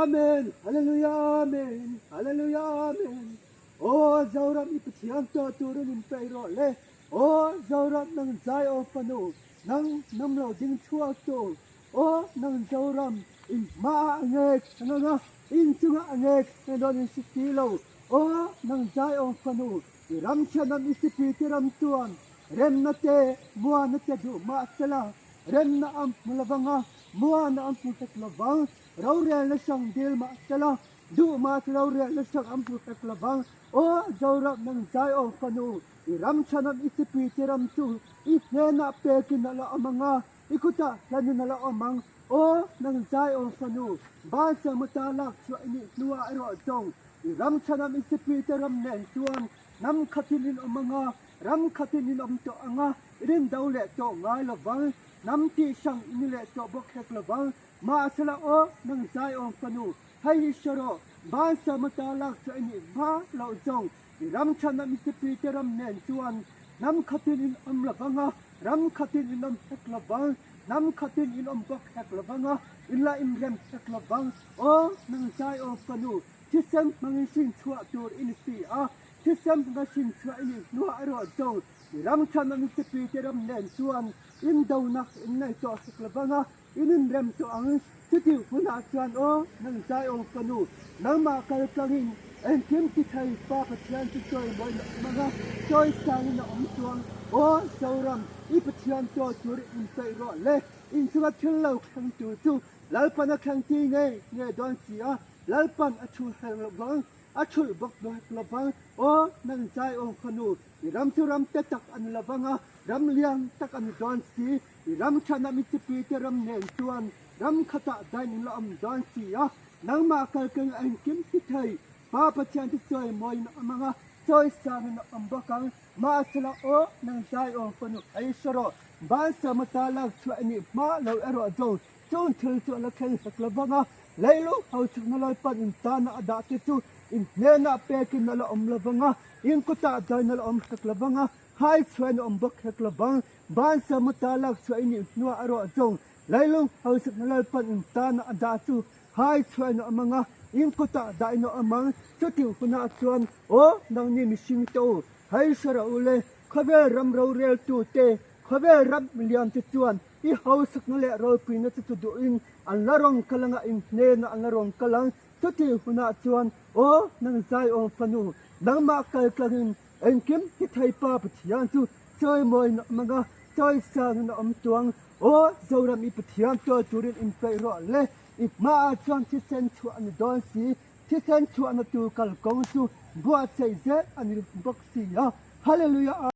Amen Hallelujah Amen Hallelujah Amen Aw Zoram i Pathian tuah turin in peih rawh le Aw Zoram nang zai aw fanu nang nam lo ding chhuak tu Aw nang Zoram in hma ah a ngek ngang a in chungah a ngek nge dawn in si si lo Aw nang zai aw fanu i ram thianam i sipi ti ram chuan remna te muana te duh mahsela remna an hmu lovang a muana an hmu hlek lovang rorelna hrang dil mahsela duh mahse rorelna hrang an hmu hlek lovang Aw Zoram nang zai aw fanu i ram thanam i sipi ti ram chu i hnenah pekin a la awm ang a i kutah hlanin a la awm ang Aw nang zai aw fanu Balsamuta lak chhuah i nih hnuah erawh zawng i ram thanam i sipi te ram nen chuan hnam khatin in awm ang a ram khatin in awm tawh ang a i rin do leh tawh ngai lovang hnam tih hrang i ni leh tawh bawk hlek lovang Mahsela aw nang zai awm fanu hei hi hre rawh Balsamuta lak chhuah i nih hma loh zawng i ram thanam i sipi te ram nen chuan hnam khatin in awm lovang a ram khatin in awm hlek lovang hnam khatin in awm bawk hlek lovang a in la inrem hlek lovang aw nang zai awm fanu thisen hmangin hrin chhuah tur i ni si a thisen hmanga hrin chhuah i nih hnuah erawh zawng i ram thanam i sipi te ram nen chuan indonak in nei tawh hlek lovang a in inrem tawh ang. Chutih hunah chuan aw, nang Zion fanu, nangmah kal tlangin engkim ti thei Pa Pathian chu chawimawiin a awm ang a, chawisangin a awm chuang. Aw, Zoram, i Pathian chaw tur inpeih rawh le, inchunga thil lo thleng tur chu Lalpan a thleng ti ngei ngei dawn si a, Lalpan a thu hleng lo vang, a thulh bawk bawk lo vang. Aw, nang Zion fanu, i ram chu ram te tak a ni lo vang a, ram lian tak a ni dawn si. I ram than a michipi te ram nen chuan ram khatah dain in la awm dawn si a, nangmah kalkeng a engkim ti thei Pa Pathian chu chawimawiin a awm ang a, chawisangin a awm bawk ang. Mahsela aw, nang Zion fanu ei hre rawh, Balsam ata lak chhuah i nih hma lo erawh zawng chung thil chu a la thleng hlek lo vang a, leilung hauchhukna Lalpan in tana a dah te chu in hnenah pekin a la awm lo vang a, in kutah dain a la awm hlek lo vang a, hai chhuahin a awm bawk hlek lo vang. Bansamuta lak chhuah i nih hnuah a rawh zawng leilung hausakna Lalpan in tana a dah chu hai chhuahin a awm ang a, in kutah dahin a awm ang. Chutih hunah chuan, Aw, nangni mihring te u, hei hre rawh u le, khawvel ram roreltu te, khawvel ram milian te chuan i hausakna leh ropuina chu chu duhin an la rawn kal ang a, in hnenah an la rawn kal ang. Chutih hunah chuan, Aw, nang Zion fanu, nangmah kal tlangin Engkim hi thei Pa Pathian chu chawimawiin a awm ang a, chawisangin a awm tuang. Aw, Zoram i Pathian tual turin inpeih rawh le, i hmaah chuan thisen chhuah a ni dawn si, thisen chhuahna tur kalkawng chu buatsaih zel a ni bawk si a. Hallelujah!